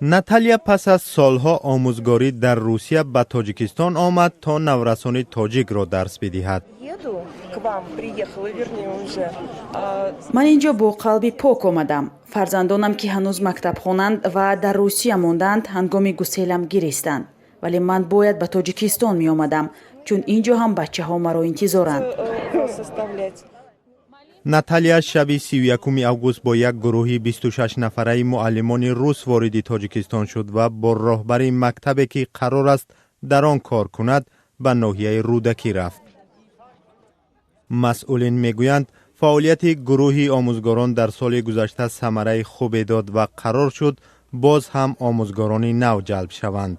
Наталия пас аз солҳо омӯзгорӣ дар Русия ба Тоҷикистон омад, то наврасони тоҷикро дарс бидиҳад. Еду к вам, приехала, вернее, уже. Ман ин ҷо бо қалби пок омадам. Фарзандонам, ки ҳанӯз мактабхонанд ва дар Русия монданд, ҳангоми гуселам гиристанд, вале ман бояд ба Тоҷикистон меомадам, чун ин ҷо ҳам бачаҳо маро интизоранд. Составлять. Наталия шаби 31 август бо як гурӯҳи 26 нафараи муаллимони рус вориди Тоҷикистон шуд ва бо роҳбари мактабе, ки қарор аст дар он кор кунад, ба ноҳияи Рӯдакӣ рафт. Масъулин мегӯянд, фаъолияти гурӯҳи омӯзгорон дар соли гузашта самараи хубе дод ва қарор шуд, боз ҳам омӯзгорони нав ҷалб шаванд.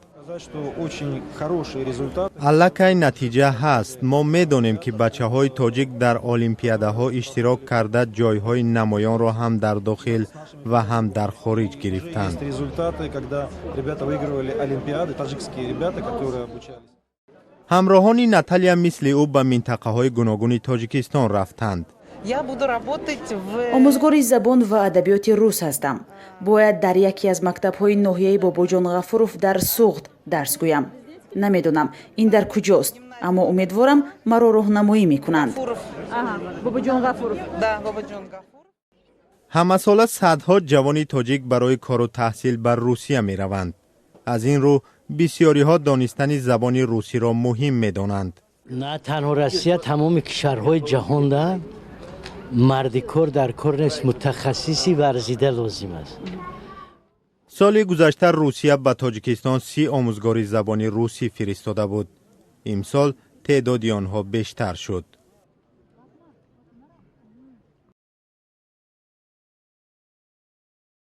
Аллакай натиҷа ҳаст. Мо медонем, ки бачаҳои тоҷик дар олимпиадаҳо иштирок карда, ҷойҳои намоёнро ҳам дар дохил ва ҳам дар хориҷ гирифтанд. Есть результаты, когда ребята выигрывали олимпиады, таджикские ребята, которые обучались. Ҳамроҳони Наталия мисли ӯ ба минтақаҳои гуногуни Тоҷикистон рафтанд. Я буду работать в Омӯзгори забон ва адабиёти рус ҳастам. Бояд дар яке аз мактабҳои ноҳияи Бобоҷон Ғафуров дар Суғд дарс гӯям. Намедонам, ин дар куҷост, аммо умедворам, маро роҳнамоӣ мекунанд. Гафуров. Бобоҷон Ғафуров. Да, Бободжон Гафуров. Ҳамасола садҳо ҷавони тоҷик барои кору таҳсил ба Русия мераванд. Аз ин рӯ бисёриҳо донистани забони русиро муҳим медонанд. На танҳо Россия, тамоми кишварҳои ҷаҳонда мардикор дар кор нест, мутахассиси варзида лозим аст. Соли гузашта Русия ба Тоҷикистон 30 омӯзгори забони русӣ фиристода буд. Имсол теъдоди онҳо бештар шуд.